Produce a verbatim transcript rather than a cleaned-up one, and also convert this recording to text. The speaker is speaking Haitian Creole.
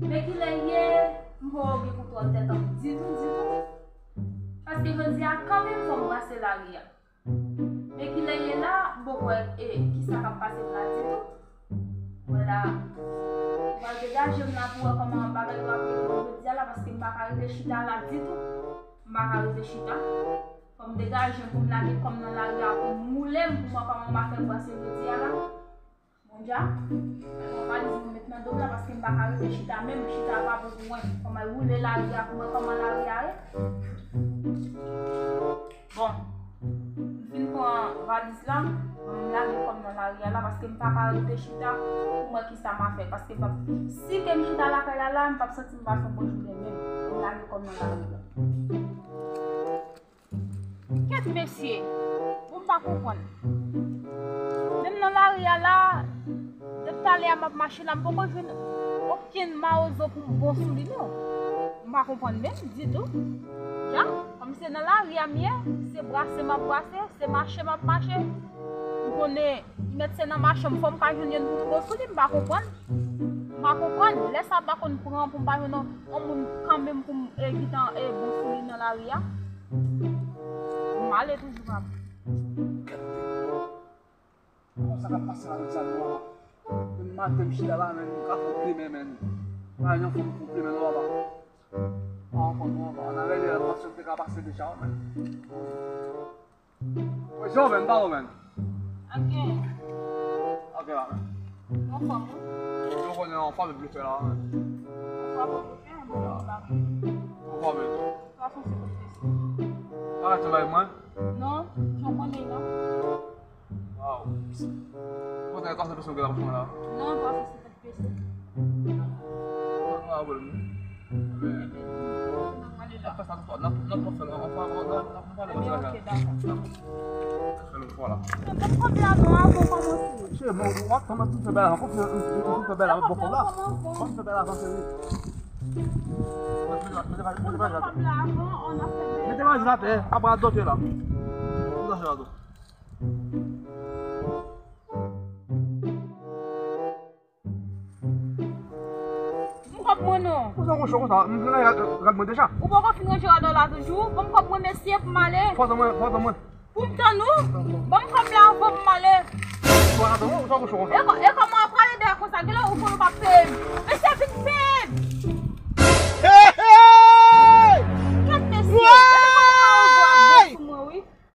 Men kilè ye, m poko gen kontwòl tèt an m ditou, ditou. Paske jodi a, kanmenm, fò m brase lari a. Men kilè ye la, m poko wè, e, kisa k ap pase m la ditou. Mwen la, m pral degaje m la pou wè kòman bagay yo ap rete jodi a la, paske m pa ka rete chita la ditou. M pa ka rete chita. Fò m degaje m pou m lage kò m nan lari a, pou m woule m, pou m wè kòman m a fè brase jodi a la. Bon, dja, mwen pran valiz mwen met nan do m la, paske m pa ka rete chita menm, chita pa bon pou mwen. Fò m al woule lari a pou mwen kòman lari a ye. Bon, m fin pran valiz la, m lage kò m nan lari a la, paske m pa ka rete chita pou mwen kisa m a fè, paske m p ap, si ke m chita lakay la la, m p ap santi m pase yon bon jounen menm. M lage kò m nan lari a. Kèt mesye, bon, m pa konprann. Menm nan lari a la, depi talè a m ap mache la, m poko jwenn okenn mawozo pou m bon sou li non. M pa konprann menm ditou. Dja, kòm se nan lari a m ye, se brase m ap brase, se mache m ap mache. M konnen li mèt se nan mache m, fò m ka jwenn youn pou m bon sou li, m pa konprann. M pa konprann. Lè sa m pa konn pran pou m pa jwenn yon, yon moun kanmenm pou m, e, gentan, e, bon sou li nan lari a. M ale toujou pa. Bon, sa k ap pase la, mezanmi, mwen. Menm maten m chita la, menm, m ka fè plimen, menm. Pa gen yon fanm pou plimen, non, papa. Pa yon fanm, non, papa. Nan rèl la, pasyans te ka pase deja, menm. Mwen, Joven, pa ou menm. Ok. Ok, la, menm. Yon fanm, wi. Ou konnen yon fanm vle fè la, menm. Yon fanm vle fè, bon, la. Yon fanm. Twa san senkant pese. Pa ka travay mwen? Non, jan w konnen la. Waw. Kote twa san pese w gen la pou mwen la? Non, twa san senkant pese. Mwen pa wè l, non. N ap fè sa yon fwa. N ap, n ap fè l yon fwa, n ap, n ap, n ap fè l yon fwa la. Ban m kòb la non, avan w kòmanse. Cheri, bon, w ap tann, m ap fin fè bèl avan. Fò m fin, m fin fè bèl avan, bon kòb la. Fò m fè bèl avan, cheri. Mete valiz la, mete valiz la. Mete valiz la atè, apre a dote la. Mete valiz la tou. Ban m kòb mwen non. Ou sa konchon konsa, m fin ranje rad mwen deja. Ou poko fin ranje rad ou la toujou? Ban m kòb mwen mesye pou m ale. Fò tann mwen, fò tann mwen. Pou m tann ou? Ban m kòb la avan pou m ale. Ou sa konchon konsa. E kò-, e kòman w ap prale dèyè konsa? Genlè ou konnen w p ap peye m. Mesye,